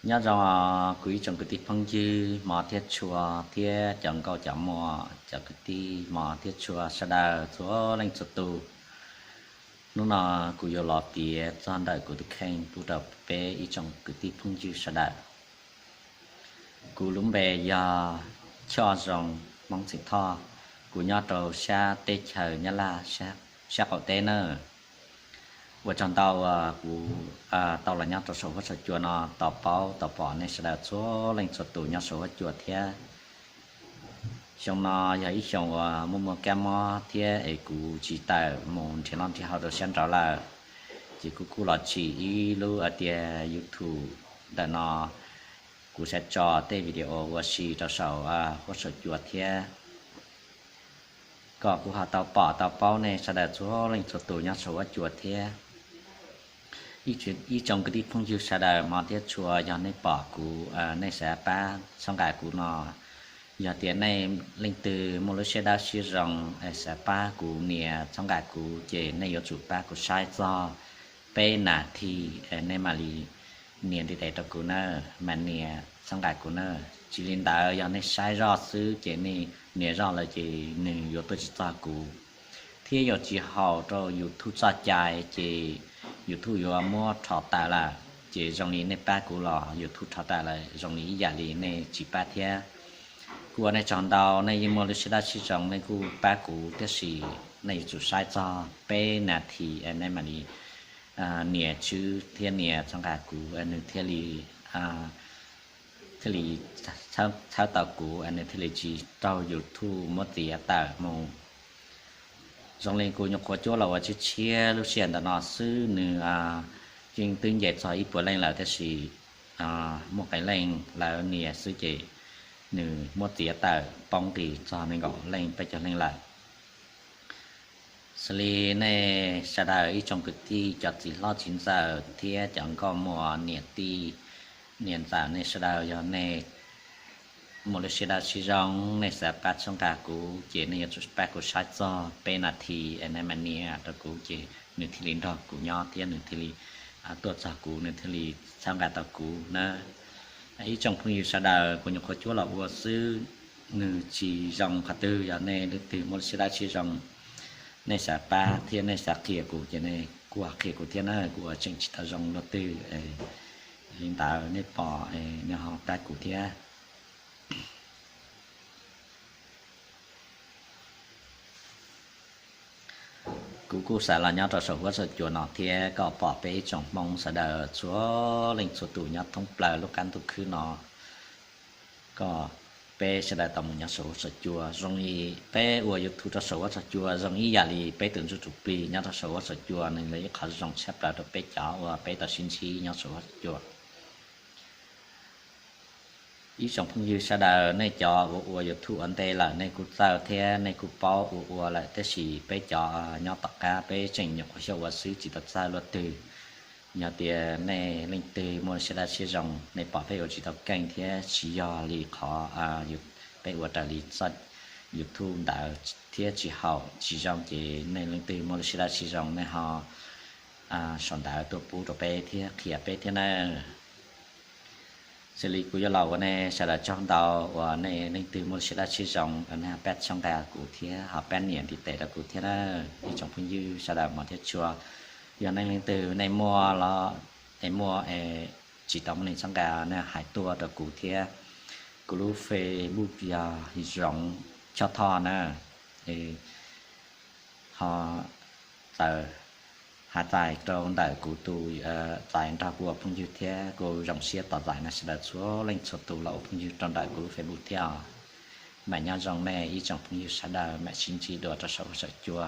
Nyob zoo kuv ib tsoom kwv tij phooj ywg hmov thiab tshua thiab cov nkauj cov muam, cov kwv tij hmov thiab tshua sawv daws txhua leej txhua tus. Hnub no kuv yuav los piav txog ntawm kuv tus kheej pub rau peb ib tsoom kwv tij phooj ywg sawv daws. Kuv lub npe yog Choj Zoo, Hmoob Txheem Thoj. Kuv nyob rau sab teb chaws Nyab Laj, sab qaum teb nawb. Ua tsaug ntau uas kuv tau los nyob rau saum huab saum cua no, tau paub tau pom nej sawv daws txhua leej txhua tus nyob saum huab cua thiab. Xyoo no yog ib xyoos uas muaj muaj kab mob thiab es kuv tsis tawm mus nrhiav noj nrhiav haus rau sab nraud lawm, ces kuv kuj los tsim ib lub tias YouTube ntawm no, kuv xav tso tej video ua si rau saum huab saum cua thiab, kom kuv ho tau pom tau paub nej sawv daws txhua leej txhua tus nyob saum huab cua thiab. Ib tsoom kwv tij phooj ywg sawv daws hmov thiab tshua, yog nej pom kuv, nej xav pab txhawb nqa kuv no, yog tias nej leej twg muaj lub siab dawb siab zoo xav pab kuv nias txhawb nqa kuv ces nej yuav tsum pab kuv saib txog peb nas this, nej mam li nias ntiv tes rau kuv na, mam nias txhawb nqa kuv na. Tsis li ntawd yog nej saib zoj xwb ces nej nias zoj lawm ces nws yuav tuaj tsis txog kuv, thiab yuav tsis haum rau YouTube txoj cai ces YouTube yuav muab rho tawm lawm. Ces zoo li nej pab kuv los YouTube rho tawm lawm, zoo li ib yam li nej tsis pab thiab. Kuv ua nej tsaug ntau, nej yeej muaj lub siab dawb siab zoo nej kuj pab kuv, tiam sis nej yuav tsum saib txog peb nas this nej mam li nias tswb thiab nias txhawb nqa kuv, nws thiaj li thiaj li txhawb tau kuv, nws thiaj li tsis raug YouTube muab txiav tawm mus. Zoo li kuv nyuam qhuav cuab los ua tshiab tshiab lub sij hawm ntawm no xwb, nws yeej twb nce txog ib puas leej lawm, tiam sis muaj qee leej lawv nias xwb ces nws muab txiav tawm poob nqis txog nees nkaum leej peb caug leej lawm. Xws li nej sawv daws ib tsoom kwv tij, cov txiv hlob txiv ntxawm thiab cov nkauj muam niam tij niam ntxawm, nej sawv daws yog nej muaj lub siab dawb siab zoo, nej xav pab txhawb nqa kuv ces nej yuav tsum pab kuv saib txog peb nas this, nej mam nias rau kuv ces nws thiaj li nrog kuv nyob thiab nws thiaj li tuaj txog kuv, nws thiaj li txhawb nqa tau kuv na. Ib tsoom phooj ywg sawv daws, kuv nyuam qhuav cuab los ua xwb, nws tsis zoo qhov twg, yog nej leej twg muaj lub siab dawb siab zoo, nej xav pab thiab nej xav qhia kuv ces nej kuj qhia kuv thiab na, kuv ua tseem tsis tau zoo luaj twg. Li ntawd nej pom nej ho pab kuv thiab. Kuv kuj xav los nyob rau saum huab saum cua no thiab kom pom peb ib tsoom Hmoob sawv daws txhua leej txhua tus nyob thoob plaws lub qab ntuj khwb no, kom peb sawv daws tau mus nyob saum huab saum cua. Zoo li peb ua YouTube rau saum huab saum cua zoo ib yam li peb tus ntsuj tus plig nyob rau saum huab saum cua, nws yog ib qho zoo tshaj plaws rau peb cov uas peb tau sib ntsib nyob saum huab saum cua. Ib tsoom phooj ywg sawv daws, nej cov uas ua YouTube ua ntej lawm nej kuj txawj thiab nej kuj paub ua ua lawm, tiam sis peb cov nyob tom qab peb tseem nyuam qhuav xyaum ua xwb tsis tau txawj luaj twg. Yog tias nej leej twg muaj siab dawb siab zoo, nej pom peb ua tsis tau keej thiab tsis yog li qhov peb ua raws li YouTube ntawd thiab tsis haum tsis zoo ces nej leej twg muaj lub siab dawb siab zoo nej ho sau ntawv tuaj pub rau peb thiab qhia peb thiab nawb. Xws li kuv yuav los ua nej sawv daws tsaug ntau uas nej leej twg muaj lub siab dawb siab zoo nej ho pab txhawb nqa kuv thiab ho pab nias ntiv tes rau kuv thiab na. Ib tsoom phooj ywg sawv daws hmov thiab tshua, yog nej leej twg nej muaj los es muaj es tsis tau muaj neeg txhawb nqa nej hais tuaj rau kuv thiab. Kuv lub Facebook yog Zoov Choj Thoj na. Ho txaws, hais txais rau ntawm kuv tus txais nrog kuv ua phooj ywg thiab kuv zoo siab tos txais nej sawv daws txhua leej txhua tus los ua phooj ywg rau ntawm kuv lub Facebook thiab os. Mam nyob zoo nej ib tsoom phooj ywg sawv daws, mam sib ntsib dua rau saum huab saum cua.